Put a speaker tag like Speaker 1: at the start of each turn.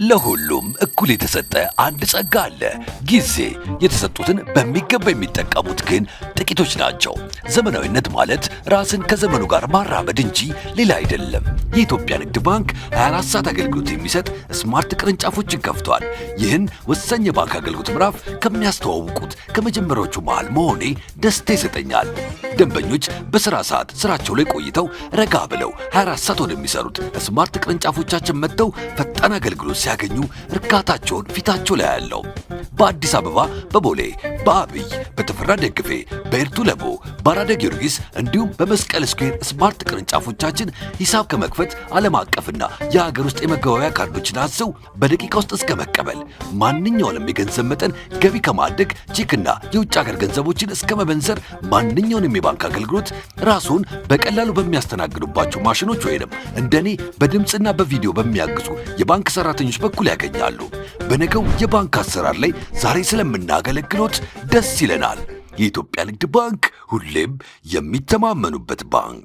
Speaker 1: ለሁሉም እኩል የተሰጠ አንድ ጸጋ አለ፣ ጊዜ። የተሰጡትን በሚገባ የሚጠቀሙት ግን ጥቂቶች ናቸው። ዘመናዊነት ማለት ራስን ከዘመኑ ጋር ማራመድ እንጂ ሌላ አይደለም። የኢትዮጵያ ንግድ ባንክ 24 ሰዓት አገልግሎት የሚሰጥ smart ቅርንጫፎችን ከፍቷል። ይህን ወሳኝ የባንክ አገልግሎት ምዕራፍ ከሚያስተዋውቁት ከመጀመሪያዎቹ መሃል መሆኔ ደስታ ይሰጠኛል። ደንበኞች በስራ ሰዓት ስራቸው ላይ ቆይተው ረጋ ብለው 24 ሰዓት ወደሚሰሩት smart ቅርንጫፎቻችን መጥተው ፈጣን አገልግሎት ሲያገኙ እርካታቸውን ፊታቸው ላይ ያለው። በአዲስ አበባ በቦሌ፣ በአብይ፣ በተፈራ ደግፌ፣ በኤርቱ ለቦ፣ በአራዳ ጊዮርጊስ እንዲሁም በመስቀል ስኩዌር smart ቅርንጫፎቻችን ሂሳብ ከመክፈት፣ ዓለም አቀፍና የሀገር ውስጥ የመገበያያ ካርዶችን አዘው በደቂቃ ውስጥ እስከ መቀበል፣ ማንኛውንም የገንዘብ መጠን ገቢ ከማድረግ፣ ቼክና የውጭ ሀገር ገንዘቦችን እስከ መመንዘር ማንኛውንም የባንክ አገልግሎት ራስዎን በቀላሉ በሚያስተናግዱባቸው ማሽኖች ወይንም እንደኔ በድምፅና በቪዲዮ በሚያግዙ የባንክ ሰራተኞች በኩል ያገኛሉ። በነገው የባንክ አሰራር ላይ ዛሬ ስለምናገለግሎት ደስ ይለናል። የኢትዮጵያ ንግድ ባንክ፣ ሁሌም የሚተማመኑበት ባንክ።